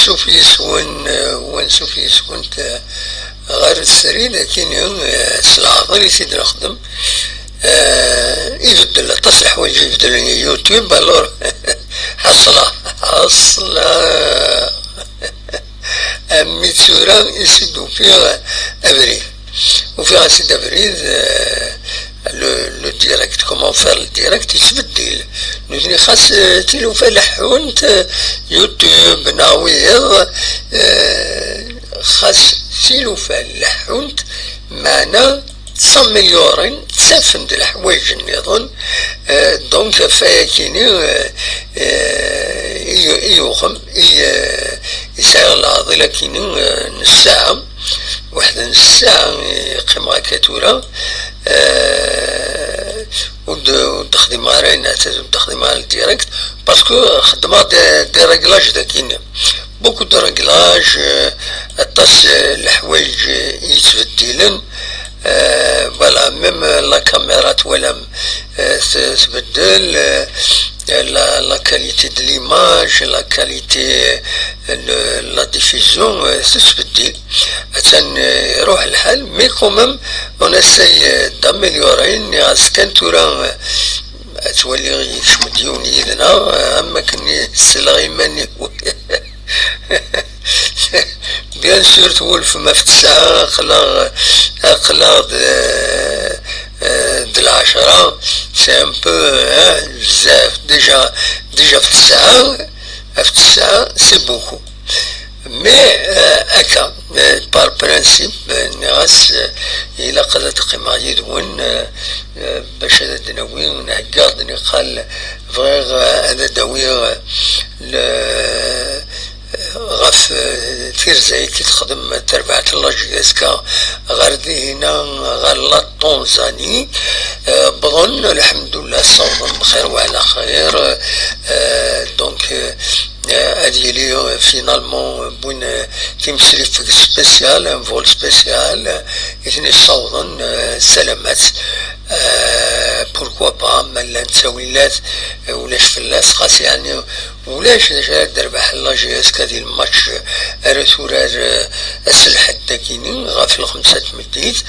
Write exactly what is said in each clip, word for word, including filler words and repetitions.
Ansuf yis-wen, eh, u ansuf yis-went, eh, ɣer srid akini, eh, s leɛḍil i t-id-nexdem. Eh, ibeddel aṭas leḥwayeǧ ibeddlen i YouTube, alors, ḥaṣla, ḥaṣla. Am mi tura i s-id-ufiɣ abrid. Ufiɣ-as-id abrid, eh, le, le direct, comment faire le direct, yettbeddil. Nutni xas, eh, tilufa leḥḥunt, eh, YouTube neɣ wiyeḍ, eh, xas tilufa leḥḥunt, meɛna ttamelyoren, ttafen-d leḥwayeǧ nniḍen, eh, donc ɣef wayakini, eh, eh, i, i yuɣem, i, eh, i sɛiɣ leɛḍil akini, eh, n ssaɛa, weḥd n ssaɛa i qqimeɣ akka tura, eh, ur d-, ur d-xdimeɣ ara ayen, ur d-xdimeɣ ara direct, parce que xeddmeɣ des, des réglages dagini. Beaucoup de réglages, euh, aṭas, euh, leḥwayeǧ, euh, yettbeddilen. Euh, voilà, même, euh, la caméra twalam, euh, t-, tbeddel, euh, la, la qualité de l'image, la qualité, euh, de la diffusion, euh, tettbeddil. Atan, euh, iruḥ lḥal, mais quand même, on essaye, euh, d'améliorer, nniɣ-as kan tura, euh, ad twaliɣ yekcem-d yiwen yid-neɣ, euh, am akken i selleɣ iman-iw. Bien sûr, twulfem ɣef tesɛa, aql-aɣ, aql-aɣ d, eh, d lɛecṛa, c'est un peu, hein, bzaf, déjà, déjà ɣef tesɛa, ɣef tesɛa, c'est beaucoup. Mais, eh, akka, eh, par principe, eh, nniɣ-as, eh, ilaq ad d-qqimeɣ yid-wen, eh, eh, bac ad d-nawi, nhegga-d niqal, bɣiɣ, eh, ad d-awiɣ, eh, le, ɣef, eh, tirza-agi texdem terbaɛt n la J S K ɣer dihina, ɣer la Tanzanie. Eh, wwḍen, lḥemdullah, ssawḍen bxir wa ɛla xir. Eh, donc, eh, ad yili, eh, finalement, eh, wwin, eh, timeslift spécial, un vol spécial, eh, i ten-yessawḍen, eh, salamat. Eh, pourquoi pas, ma llant ttawilat, eh, ulac fell-as, xas yeɛni ulac d acu ara d-terbeḥ la J S K di lmatch ara turar, eh, ass n lḥedd-agi-ni ɣef lxemsa n tmeddit,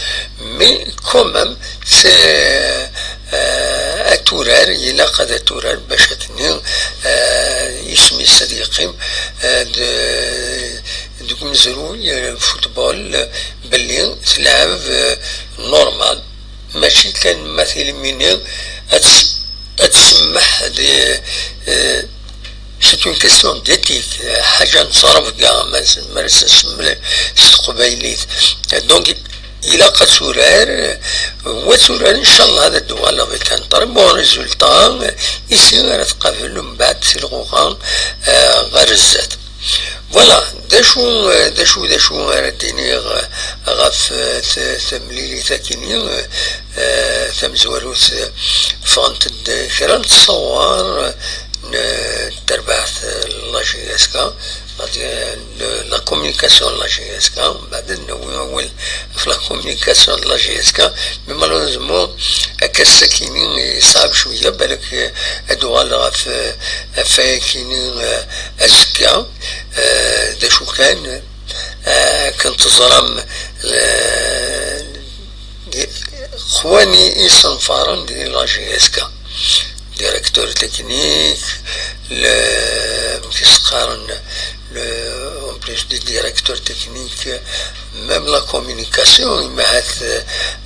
mais quand même, c'est, eh, ad turar, ilaq ad turar bac ad tenni, eh, isem-is ad yeqqim, eh, d-, deg umezruy, eh, football, eh, belli tleɛɛeb, eh, normal. Mačči kan ma tilimini ad ts-, ad tsemmeḥ di, eh, c'est une question d'éthique, ḥaǧa n ttrebga, ma s-, ma s-, s teqbaylit. Donc, ilaq ad turar, wa turar, inchallah, ad d-uɣaleɣ avec un très bon résultat, ici ara tqabel mbeɛd tilɣuɣa, eh, ɣer zdat. Voilà, d acu, d acu, d acu ara d-iniɣ ɣef, eh, t-, temlilit akini, eh, tamezwarut, eh, ffɣent-d kra n tṣawar n terbaɛt n la J S K, la communication n la J S K, mbeɛd ad nawi awal ɣef la communication n la J S K, mais malheureusement, akka ass-akini yeṣɛeb cwiya, balak, eh, ad uɣaleɣ ɣef, eh, ɣef wayakini, eh, azekka, eh, d acu kan, eh, akken teẓram, eh, xwani isenfaren di la J S K, directeur technique, le, amek i s-qqaren, le, en plus du directeur technique, même la communication, imahat,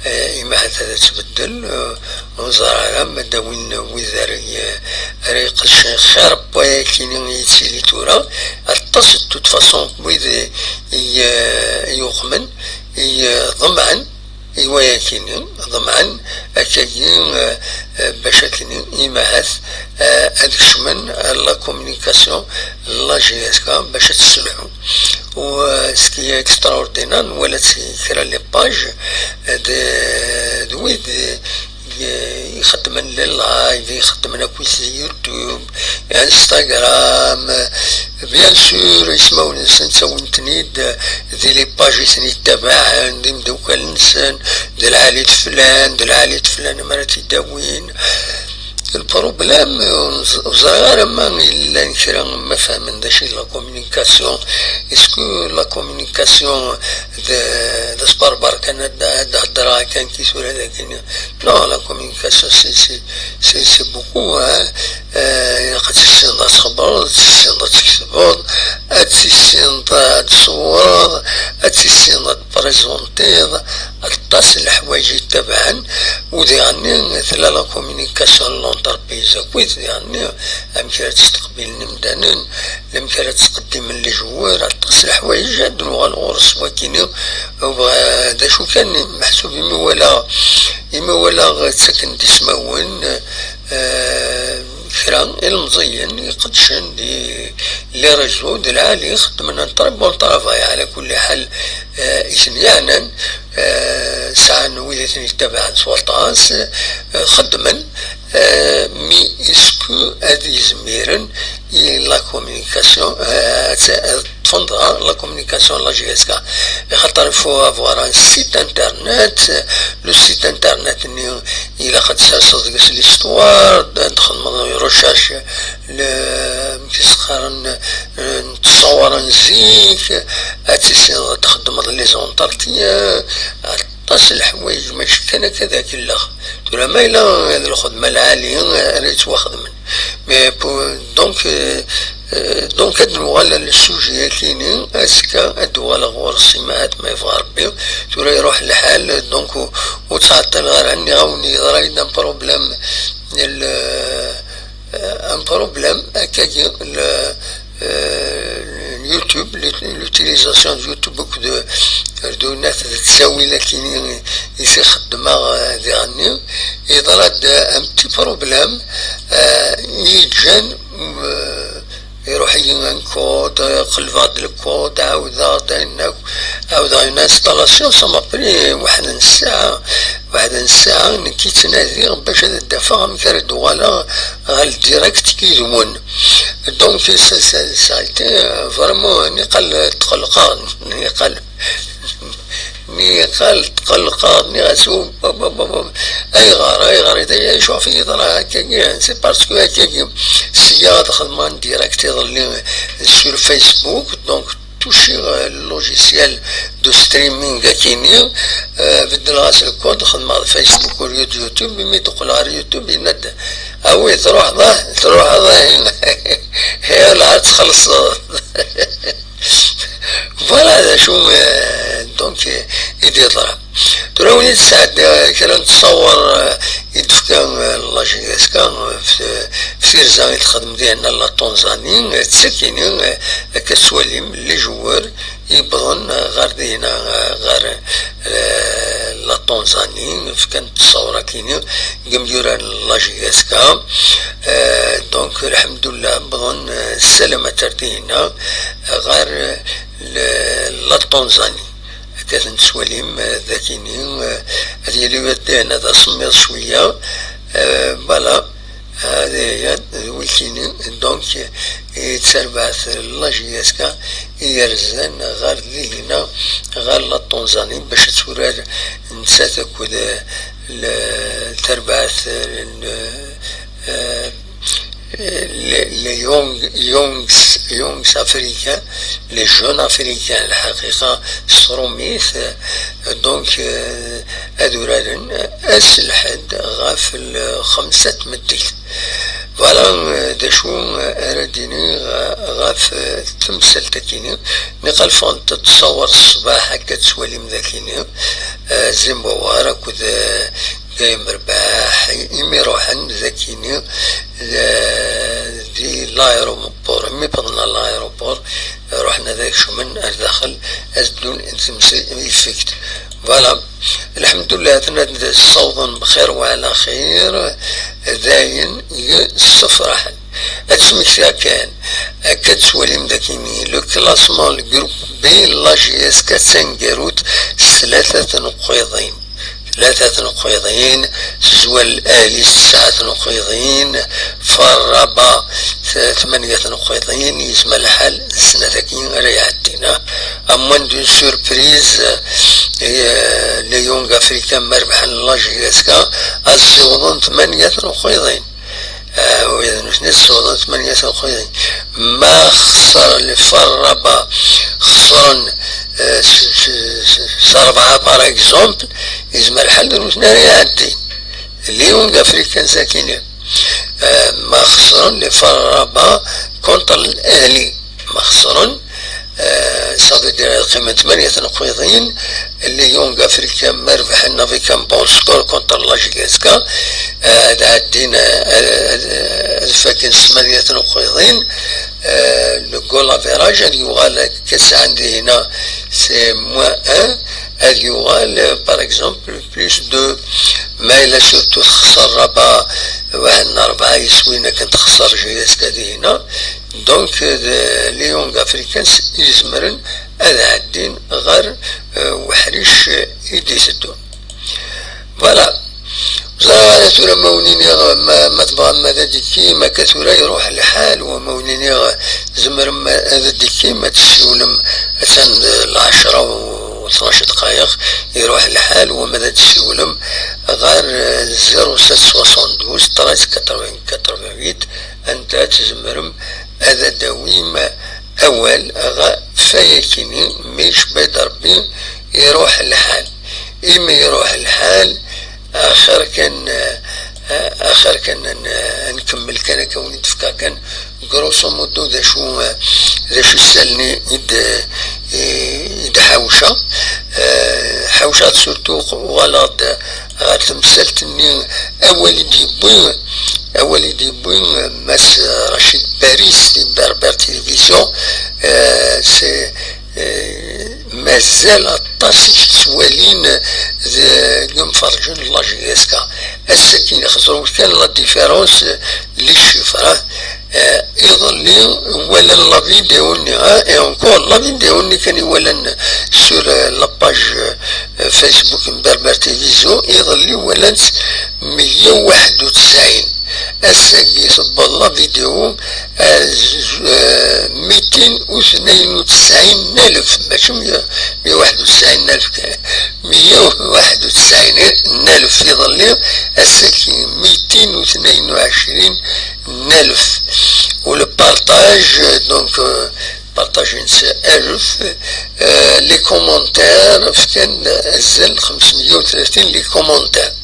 eh, imahat ad tettbeddel, eh, ur neẓri ara ma d-awin wid ara y-, ara iqedcen xir n wayakini i yettili tura, aṭas de toute façon n wid i, i, i yuqmen, i, ḍemɛen, i wayakini, ḍemɛen akkagi, eh, eh, bac akini, imahat, eh, ad kecmen la communication n la J S K bac ad tesselḥu. U, eh, ce qui est extraordinaire, nwala-tt kra les pages, eh, d, d wid, eh, ixeddmen les lives, ixeddmen akk s YouTube, Instagram, bien sûr, ismawen-nsen ttawin-ten-id di les pages i ten-ittabaɛen, d imeddukal-nsen, d lɛali d flan, d lɛali d flan, mi ara t-id-awin. Le problème, ur ẓ-, ur ẓriɣ ara ma llan kra ma fehmen d acu i d la communication. Est-ce que la communication d, d asbarbar kan ad, ad d-heddreɣ kan ki tura dagi? Non, la communication, c'est, c'est, c'est, c'est beaucoup, hein. Euh, ilaq ad tissineḍ ad txebbreḍ, ad tissineḍ ad tektbeḍ, ad tissineḍ ad tṣewwreḍ, ad tissineḍ ad tprezentiḍ, aṭas n leḥwayeǧ yettabaɛen, u diɣenni tella la communication n l'entreprise akkit diɣenni amek ara ttqabalen imdanen, amek ara ttqeddimen les joueurs, aṭas n leḥwayeǧ ad nuɣal ɣur-s wakini. U bɣa-, d acu kan, meḥsub imi walaɣ, imi walaɣ ttaken-d ismawen, euh, kra ilemẓiyen iqeddcen di les réseaux d lɛali, xeddmen un très bon travail, ɛla kulli ḥal, euh, i ten-yeɛnan, euh, sɛan wid i ten-yettabaɛen s waṭas, euh, xeddmen, euh, mais est-ce que ad izmiren i la communication, euh, ad t-, ad ṭṭfen dɣa la communication n la J S K? Axaṭer il faut avoir un site internet, le site internet-nni ilaq ad tserseḍ deg-s l'histoire, ad txedmeḍ recherche, le, amek i s-qqaren, n ttṣawar n zik, ad tissineḍ ad txeddmeḍ les entretiens, aṭas n leḥwayeǧ, mačči kan akka d akellax. Tura ma yella d lxedma lɛali ara yettwaxedmen. Mais pour, donc, euh, euh, donc ad nuɣal ar le sujet-agi-ni, azekka ad d-uɣaleɣ ɣur-s, imahat ma yebɣa Rebbi. Tura iruḥ lḥal, donc ur, ur ttɛeṭṭileɣ ara. Nniɣ-awen yeḍra-yi-d un problème, le, euh, un problème, akkagi, le, euh, YouTube, l'ut-, l'utilisation de YouTube akked Erdunat d ttawil akini i t-ixeddmeɣ, euh, diɣenni. Yeḍra-d un petit problème, euh, i yeǧǧan, euh, iruḥ-iyi un code, qelbeɣ-d le code, ɛawdeɣ-d ayen akk, ɛawdeɣ une installation, ça m'a pris waḥed n ssaɛa, waḥed n ssaɛa, nekk i ttnadiɣ bac ad d-afeɣ amek ara d-uɣaleɣ ɣer le direct yid-wen. Donc, ça, ça, ça a été, euh, vraiment, niqal tqelqeɣ, niqal, niqal tqelqeɣ, nniɣ-as, "Oh, ba, ba, ba, ba, ayɣer, ayɣer, acu ɣef i yeḍra akkagi?" C'est parce que akkagi, sya ad xedmeɣ un direct iḍelli sur Facebook, donc touchiɣ, euh, le logiciel de streaming akini, euh, beddleɣ-as le code, xedmeɣ-t Facebook au lieu de YouTube, imi d-qqleɣ ɣer YouTube, yenna-d, "Ah oui, truḥeḍ, ah, truḥeḍ, ah, yalla ad txellṣeḍ." Voilà d acu, euh, donc, euh, i d-yeḍran. Tura win i d-sɛeddaɣ, euh, kra n ttṣawer, euh, i d-tefka, euh, la J S K, euh, f-, f tirza i texdem dinna la Tanzanie, euh, d sakini, euh, akka tettwalim, les joueurs, yewwḍen, euh, ɣer dinna, euh, ɣer, euh, la Tanzanie, fkan ttṣawer akini, deg imyura n la J S K. Euh, donc, lḥemdullah, wwḍen, euh, ssalamat ar dinna, ɣer, euh, le-, la Tanzanie. Akka ten-tettwalim, euh, d akini, euh, ad yili dinna d asemmiḍ cwiya. Euh, voilà. Hada ya d wikini, donc, i d tarbaɛt n la J S K i yerzan ɣer dihina, ɣer la Tanzanie, bac ad turar nettat akked, euh, le-, tarbaɛt n, euh, les, les young, youngs, youngs africains, les jeunes africains, lḥaqiqa, s trumit, euh, donc, euh, ad uraren ass lḥedd ɣef lxemsa n tmeddit. Voilà, euh, d acu, euh, ara d-iniɣ, euh, ɣef, euh, temsalt-akini. Niqal ffɣent ttṣawer ṣṣbeḥ, akka tettwalim d akini, euh, Zimbawar akked, euh, Gayem Rbaḥ, imi ruḥen d akini, euh, di l'aéroport, imi wwḍen à l'aéroport, ruḥen ad kecmen ar daxel, ad ddun d temsalt effect. Voilà. Lḥemdullah, aten-ad ssawḍen bxir wa ɛla xir, dayen i ssefraḥen. Ad smektiɣ kan, akka ad tettwalim d akini, le classement, le groupe B, la J S K d taneggarut s tlata tneqqiḍin. Tlata tneqqiḍin, tezwar Al Ahli s tesɛa tneqqiḍin, Farraba t-, tmanya tneqqiḍin, yezmer lḥal d snat-agi ara iɛeddin, ah. À moins d'une surprise, eh, les Young Africains ma rebḥen la J S K, ad ssiwḍen tmanya tneqqiḍin. Ah, wid nutni ssawḍen tmanya tenqidin. Ma xesren les femmes Rabat, xesren, euh, s, s, s, s rebɛa, par exemple, yezmer lḥal drus n ara iɛeddin. Les Young Africans akini. Euh, ma xesren les femmes Rabat contre l'Ahli. Ma xesren, euh, ça veut dire ad qqimen tmanya tenqidin, les Young Africans ma rebḥen avec un bon score contre la J S K, euh, ad ɛeddin, euh, ad, ad, ad faken s tmanya tenqidin, euh, le goal average ad yuɣal akka sɛan dihina c'est moins un, ad yuɣal, euh, par exemple, plus deux. Ma yella surtout texser Rabat waḥed n rebɛa yeswin akken texser J S K dihina. Donc, euh, les Young Africans izemren ad ɛeddin ɣer, euh, weḥric, euh, i d-iteddun. Voilà. Ẓriɣ ara tura ma wen-iniɣ, ma, ma tebɣam ad d-ikkim, akka tura iruḥ lḥal, wa ma wen-iniɣ tzemrem ad d-ikkim, ad tessiwlem, attan d lɛecṛa u tnac dqayeq, iruḥ lḥal, wa ma ad d-tessiwlem ɣer, euh, zéro sept soixante-douze treize quatre-vingts quatre-vingt-huit, anda tzemrem ad d-tawim awal ɣef wayakini, mi icebba-d Rebbi iruḥ lḥal. Imi iruḥ lḥal, axir kan, eh, axir kan ad n-, ad nkemmel kan, akka wen-d-fkeɣ kan grosso modo d acu, eh, d acu isallen i d, i d ḥawca. Eh, ḥawca surtout uɣaleɣ-d ɣer temsalt-nni, awal i d-yewwi, awal i d-yewwi Mass Rachid Baris di Berbère Télévision, euh, c'est, euh, mazal aṭas i yettwalin deg yimferrǧen n la J S K. Ass-agi xeẓrut kan la différence, les chiffres, hein. Euh, iḍelli walan la vidéo-nni, hein, et encore la vidéo-nni kan i walan sur, euh, la page, euh, Facebook n Berbère Télévision, iḍelli walan-tt meyya u waḥed u tesɛin. Ass-agi tewweḍ la vidéo ar z-, eh, mitin u tnayen u tesɛin n alef, mačči meyya, meyya u waḥed u tesɛin n alef kan, meyya u waḥed u tesɛin n alef iḍelli, ass-agi mitin u tnayen u ɛecrin n alef. U le partage, donc, euh, partage-nnes alef, euh, les commentaires fkan azal xemsemya u tlatin les commentaires.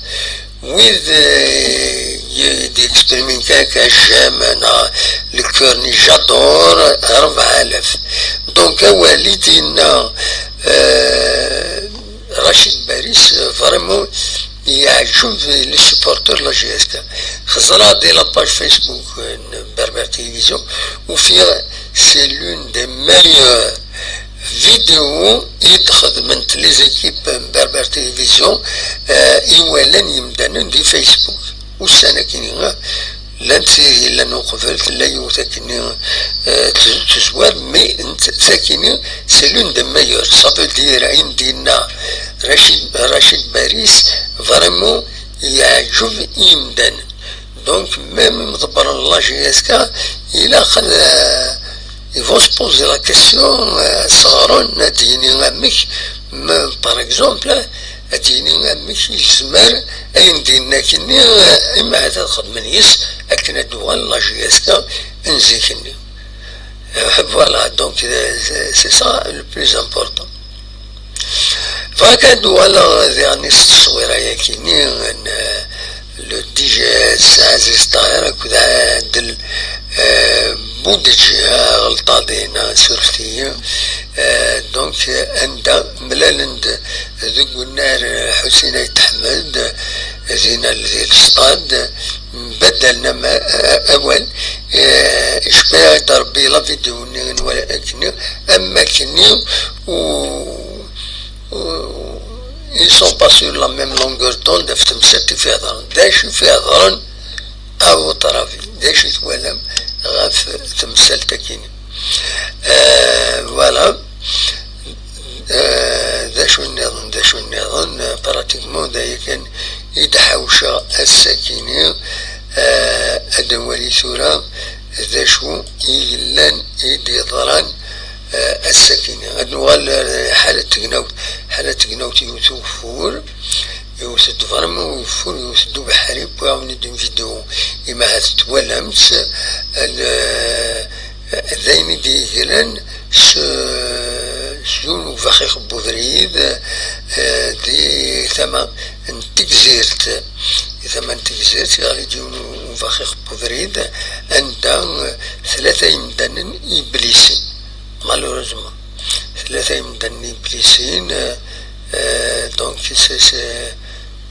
Wid, euh, i d-exprimin kan, kan j'aime, neɣ le cœur-nni j'adore, rebɛa alaf. Donc, awal i d-yenna, euh, Rachid Baris, euh, vraiment, yeɛǧeb les supporters n la J S K. Xeẓreɣ di la page Facebook, euh, n Berbère Télévision, ufiɣ c'est l'une des meilleures vidéos i d-xedment les équipes n Berbère Télévision, euh, i walan yimdanen di Facebook. Ussan akkenni, euh, llant tid yellan uqbel, tella yiwet akkenni, euh, tez-, tezwar, mais nett-, takkenni, c'est l'une des meilleures. Ça veut dire, ayen d-yenna Rachid, Rachid Baris, vraiment, yeɛǧeb i yimdanen. Donc, même imḍebbren n la J S K, ilaq ad, euh, ils vont se poser la question, euh, ad s-ɣren, ad d-yini amek, m-, par exemple, ad d-yini amek yezmer ayen d-yenna akkenni, euh, imahat ad xedmen yes akken ad d-tuɣal la J S K n zik-nni. Euh, voilà, donc, euh, c'est, c'est ça le plus important. Bɣiɣ kan ad uɣaleɣ diɣen s tteswira-yagi-nni n, euh, le D J S Aziz Tahir akked Adel, euh, Boudedji, aɣelṭaḍ-in, surfet-iyi. Euh, donc, euh, anda mlalen-d deg unnar, euh, Ḥusin Ayt Ḥmed, euh, dinna di lestad, mbaddalen ama-, euh, awal, euh, icebba-yaɣ-d Rebbi la vidéo-nni n wala-, akkenni, am akkenni, u, u, ils sont pas sur la même longueur d'onde ɣef temsalt i fi hedren. D acu i fi hedren? A Buṭrabi, d acu i twalam ɣef temsalt-agi-nni? Euh, voilà. Euh, d acu nniḍen, d acu nniḍen, euh, pratiquement d aya kan i d-ḥawceɣ ass-agi-nni. Euh, ad nwali tura d acu i yellan, i d-yeḍran, euh, ass-agi-nni. Ad nuɣal ar ḥala n tegnawt, ḥala n tegnawt yiwet ugeffur. Yewwet-d vraiment ugeffur, yewwet-d ubeḥri, wwiɣ-awen-id une vidéo, imi ahat twalam-tt. D ayen i d-yeglan s, s yiwen ubaxix n ubrid, eh, di tama n Tegzirt. Di tama n Tegzirt, yeɣli-d yiwen ubaxix n ubrid, anda, eh, tlata yemdanen i blessés, malheureusement. Tlata yemdanen i blessés, eh, eh, donc c'est, c'est,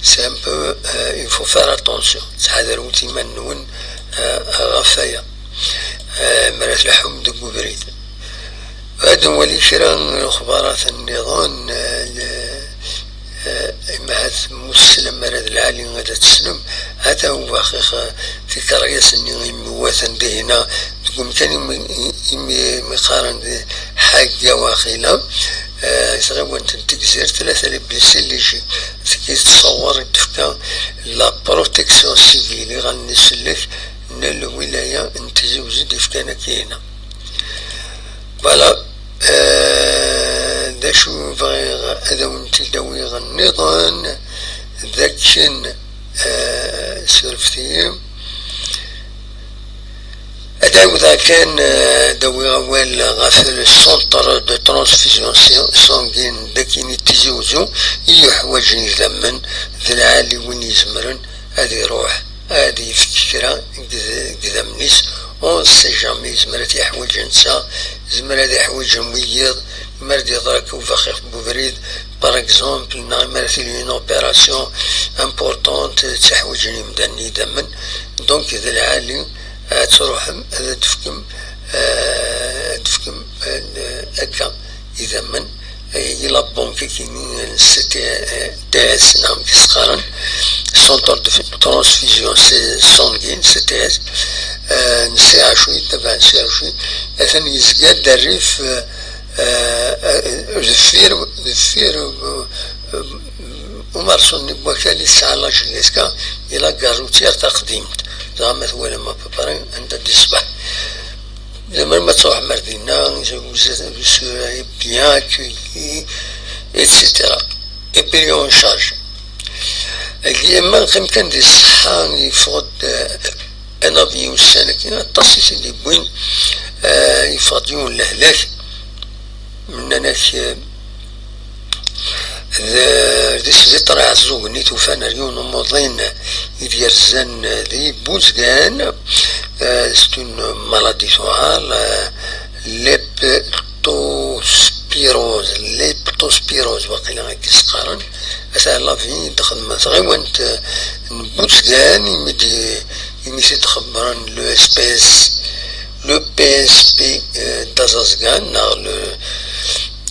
c'est un peu, eh, il faut faire attention. Ttḥadaret iman-nwen, eh, ɣef waya. Eh, mi ara tleḥḥum deg ubrid. Ad nwali kra n lexbarat nniḍen, eh, eh, imi ahat ur teslam ara d lɛali ad teslem, ata ubaxix, eh, tikeryas-nni imi watan dihina, deg umkan imi, imi, imi qqaren di Ḥagga waqila, eh, tɣiwant n Tegzirt, tlata les blessés légers, tagi tettṣawwer i d-tefka la protection civile, iɣallen isellek n lwilaya n Tizi Uzzu d-yefkan akk-ina. Voilà. Eh, d acu bɣiɣ ad awen-t-id-awiɣ nniḍen, d akken, eh, surfet-iyi. Ad ɛiwdeɣ kan, eh, ad awiɣ awal ɣef le centre de transfusion si-, sanguine d akken i Tizi Uzzu i yuḥwaǧen idammen, d lɛali win izemren ad iruḥ ad yefk kra deg d-, deg idammen-is. On sait jamais, yezmer ad t-yeḥwiǧ netta, yezmer ad iḥwiǧen wiyiḍ, yezmer ad yeḍra akka ubaxix n ubrid, par exemple, neɣ yezmer ad tili une opération importante, ttiḥwiǧen imdanen idammen. Donc, d lɛali ad truḥem, ad d-tefkem, eh, ad d-tefkem, eh, akka idammen. I la banque-agi n C T S, neɣ amek i s-qqaren, Centre de Transfusion Sanguine, C T S, eh, n C H U, tabaɛ n C H U, atan yezga-d rrif, eh, eh, deffir, deffir, eh, umarṣun n wakal i tesɛa la J S K, i la gare routière taqdimt. Dɣa ma twalam à peu près anda d-iṣbeḥ. Lemmer ma truḥem ar dinna, vous serez bien accueillis, et cetera. Et pris en charge. Agi, ma neqqim kan di ṣṣeḥḥa, yeffeɣ-d, eh, un avion ussan-agi, aṭas i t-id-yewwin, eh, yeffeɣ-d yiwen lehlak, mennan-ak, eh, d, di sbiṭar Iɛeẓẓugen i t-ufan ar yiwen umuḍin i d-yerzan di Buzgan, eh, c'est une maladie tuɣal, eh, leptospirose, leptospirose, waqila akka i s-qqaren, ata la vie d-xedmen tɣiwant, eh, n Buzgan, imi d-, imi t-id-xebbren le S P S, le P S P, eh, d Azazgan, neɣ le,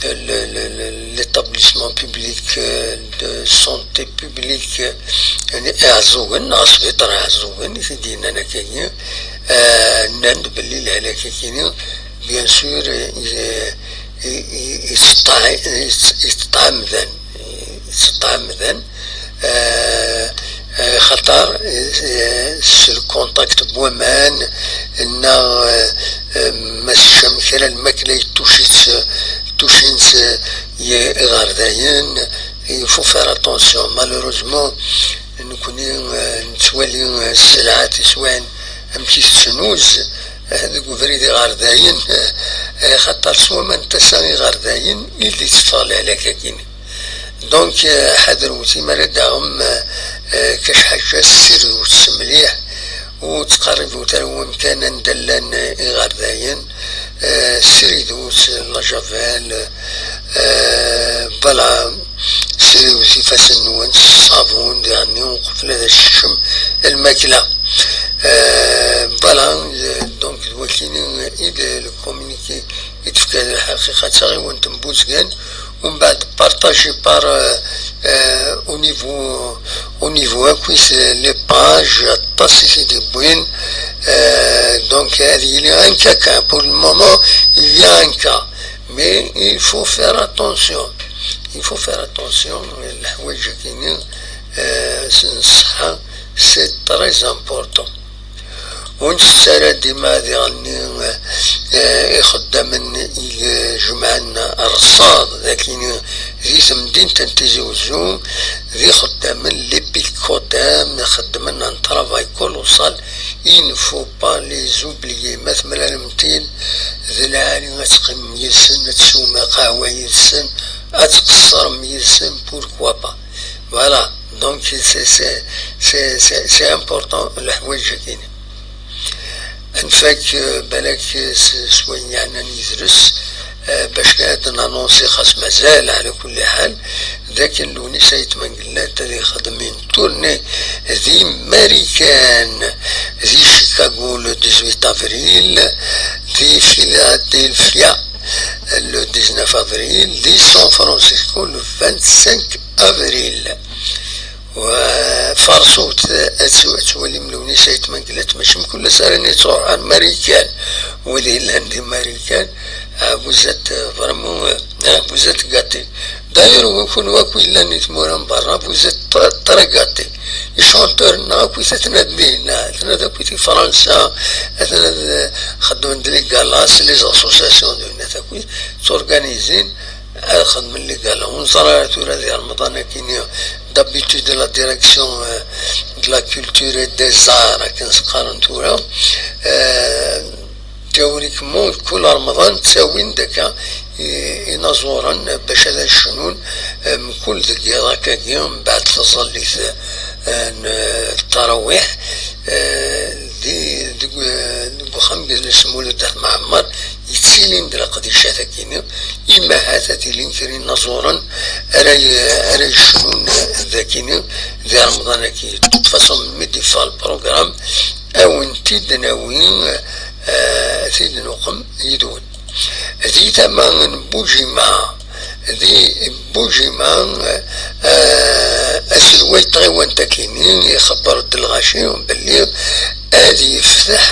le, le, le, l'établissement public, euh, de santé publique, euh, n Iɛeẓẓugen, neɣ asbiṭar Iɛeẓẓugen, i t-id-yennan akkagi, euh, nnan-d belli lehlak-agi, bien sûr, euh, i, i, i, iseṭṭa-, i, iseṭṭa amdan, iseṭṭa amdan, euh, euh, xaṭer, euh, s lkunṭakt n waman, neɣ, euh, euh, ma teččam kra n lmakla yettuc-itt, yettucin-tt, euh, i-, iɣerdayen, il faut faire attention. Malheureusement, nekni, euh, nettwali, euh, sselɛa tiswiɛin amek i tettnuz, euh, deg ubrid iɣerdayen, euh, euh, xaṭer s waman n tasa iɣerdayen i d-itteffeɣ lehlak-agi. Donc, euh, ḥadret, mi ara d-taɣem, euh, euh, kac ḥaǧa, ssiridut mliḥ, ur ttqerribut ara wamkan anda llan, euh, iɣerdayen, euh, ssiridut la javel, euh, voilà, ssiridut ifassen-nwen s ṣṣabun, yeɛni uqbel ad teččem lmakla. Euh, voilà, euh, donc, d wakini i d le communiqué i d-tefka lḥaqiqa d taɣiwant n Buzgan, umbeɛd partagé par, euh, euh, au niveau, au niveau akk-is, euh, les pages, aṭas i t-id-yewwin, euh, donc ad yili un cas, pour le moment, il y a un cas, mais il faut faire attention, il faut faire attention, leḥwayeǧ-agi-nni, euh, s, n ṣṣeḥḥa, c'est très important. Ur nettett ara dima diɣenni, eh, ixeddamen i ijemɛen rrṣad, d akken i Di temdint n Tizi Uzzu, d ixeddamen, les picotaires, xeddmen un travail colossal, il ne faut pas les oublier. Ma temlalem-ten, d lɛali ad teqqimem yid-sen, ad teswem lqahwa yid-sen, ad tqeṣṣrem yid-sen, pourquoi pas. Voilà, donc c'est, c'est, c'est, c'est, c'est important, leḥwayeǧ-agi. Ad nfak, eh, balak, eh, s, s wayen yeɛnan yidles, eh, bac ad nanonsi xas mazal, ɛla kulli ḥal, d akken Lewnis Ayt Mengellat ad ixdem une tournée di Marikan, di Chicago le dix-huit avril, di Philadelphia le dix-neuf avril, di San Francisco le vingt-cinq avril. Wa farsut, ad tw-, ad twalim Lewnis Ayt Mengellat, mačči mkul ass ara nettruḥ ar Marikan. Wid yellan di Marikan, ah, vous êtes, euh, vraiment, euh, ah, vous êtes gâtés. D'ailleurs, wa kun wa ku yellan i tmura n berra, vous êtes très, très gâtés. Les chanteurs-nneɣ akk atnan dinna, atnan akk di Fransa, atnan, euh, xeddmen-d les galas, les associations dinna, akk tt'organisin, ad xedmen les galas. Ur neẓri ara tura di Remḍan akkin, d'habitude la direction, euh, de la culture et des arts, akken s-qqaren tura, euh, théoriquement, kul Remḍan ttawin-d akka i-, inaẓuren bac ad cnun, euh, mkul deg yiḍ akkagi, mbeɛd taẓallit, euh, n, euh, ttarawiḥ, euh, di, deg, euh, deg uxxam n yidles Mulud At Mɛemmer, yettilin-d leqdicat-agi-nni, imahat ad ilin kra inaẓuren ara y-, ara yecnun dagi-nni di Remḍan-agi. De toute façon, melmi d-yeffeɣ lprogram, ad wen-t-id-nawi, eh, ad t-id-nuqem yid-wen. Di tama n Bujima, di Bujima, eh, aselway n tɣiwant-agi-nni ixebber-d lɣaci belli ad yefteḥ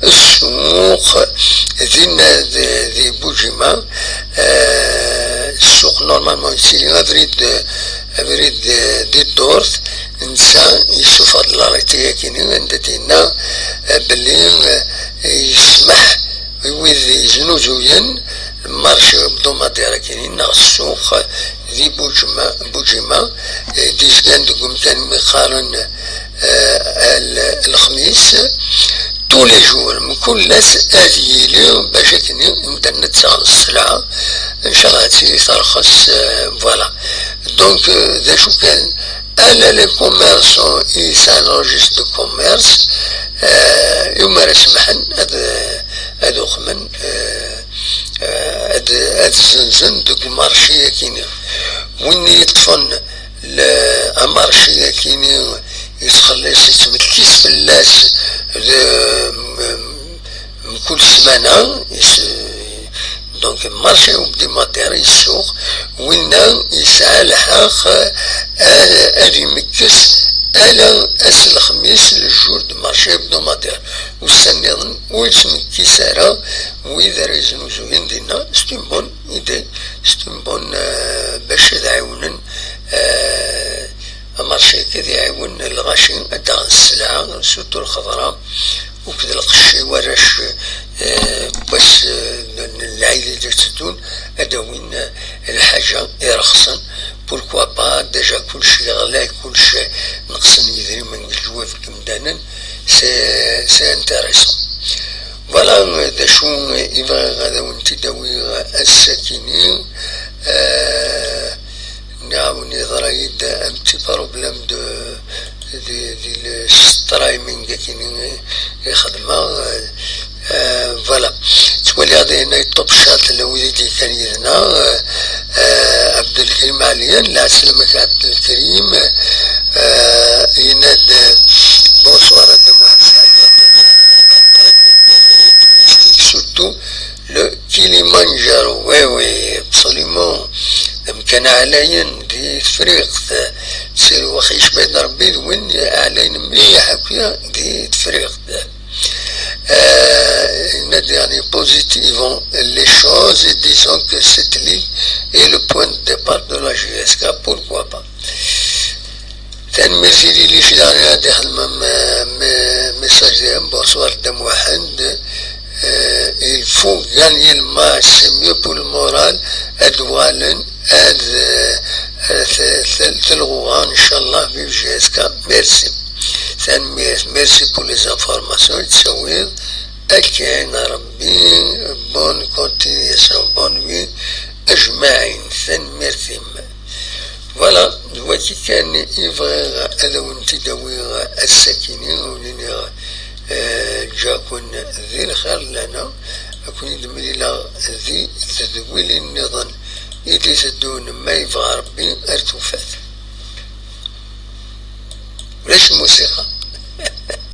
ssuq dinna di, di Bujima, eh, ssuq normalement yettili abrid, abrid di ddurt, netta yessufeɣ-d l'arrêté-agi-nni anda d-yenna, eh, belli, eh, yesmeḥ i wid yeznuzuyen marché hebdomadaire-agi-nni neɣ ssuq di Bujima, Bujima, eh, d-yezgan deg umkan mi qqaren, eh, l-, lexmis, tous les jours, mkul ass ad yili bac akken anda nettaɣ sselɛa, ncallah ad tili terxes, eh, voilà. Donc, eh, d acu kan, ala les commerçants yesɛan registre de commerce, eh, i umar ad semḥen ad, ad uxmen, eh, eh, ad, ad zzenzen deg umarci-agi-nni. Win yeṭṭfen le-, amarci-agi-nni yettxelliṣ, yettmekkis fell-as d, m-, mkul ssmana, yes-, donc marché hebdomadaire, yessuq, winna yesɛa lḥeqq ad, ad imekkes ala ass lexmis, le jour de marché hebdomadaire. Ussan-nniḍen ur yettmekkis ara wid ara yeznuzuyen dinna. C'est une bonne idée, c'est une bonne, euh, bac ad ɛiwnen, euh, amarci-agi ad iɛiwen lɣaci ad d-aɣen sselɛa, surtout lxeḍra, akked lqecc i warrac, eh, n wass, eh, n, n lɛid i d-iteddun, ad d-awin, eh, lḥaǧa irexsen. Pourquoi pas, déjà kullec yeɣlay, kullec neqsen yidrimen deg leǧwab n yimdanen, c'est, c'est intéressant. Voilà, eh, d acu i bɣiɣ ad awen-t-id-awiɣ ass-agi-nni. Eh, Nniɣ-awen yeḍra-yi-d un petit problème de, di, di le streaming-agi-nni i xedmeɣ, eh, voilà. Ttwaliɣ dinna yeṭṭub chat la wid i d-yekkan yid-neɣ, eh, eh, Abdelkrim Ɛelyan, lɛeslama-k a Abdelkrim, eh, yenna-d, bonsoir a Dda Muḥend Saɛid, surtout le Kilimanjaro, oui, oui, absolument. D amkan ɛlayen di Tefriqt. Sirwax yecba-d Rebbi d win ɛlayen mliḥ akya di Tefriqt. Euh, une dernière positivons les choses et disons que cette ligue est le point de départ de la J S K, pourquoi pas. Tanemmirt i Lili Fidari ad ixedmen, euh, me-, message diɣen. Bonsoir Dda Muḥend. Euh, il faut gagner le match, c'est mieux pour le moral. Ad uɣalen ad, eh, t-, t-, telɣuɣa, inchallah, vive J S K. Merci. Tanemmirt, merci pour les informations i d-tawiḍ. Akken a Rebbi, bonne continuation, bonne vie, ajmaɛin, tanemmirt-im. Voilà, d wagi kan i bɣiɣ ad awen-t-id-awiɣ ass-akini, ur iniɣ, eh, ǧǧa-ken di lxir lana, ad ken-id-mlileɣ di tedwilin nniḍen i d-iteddun, ma yebɣa Rebbi, ar tufat. Ulac musiqa.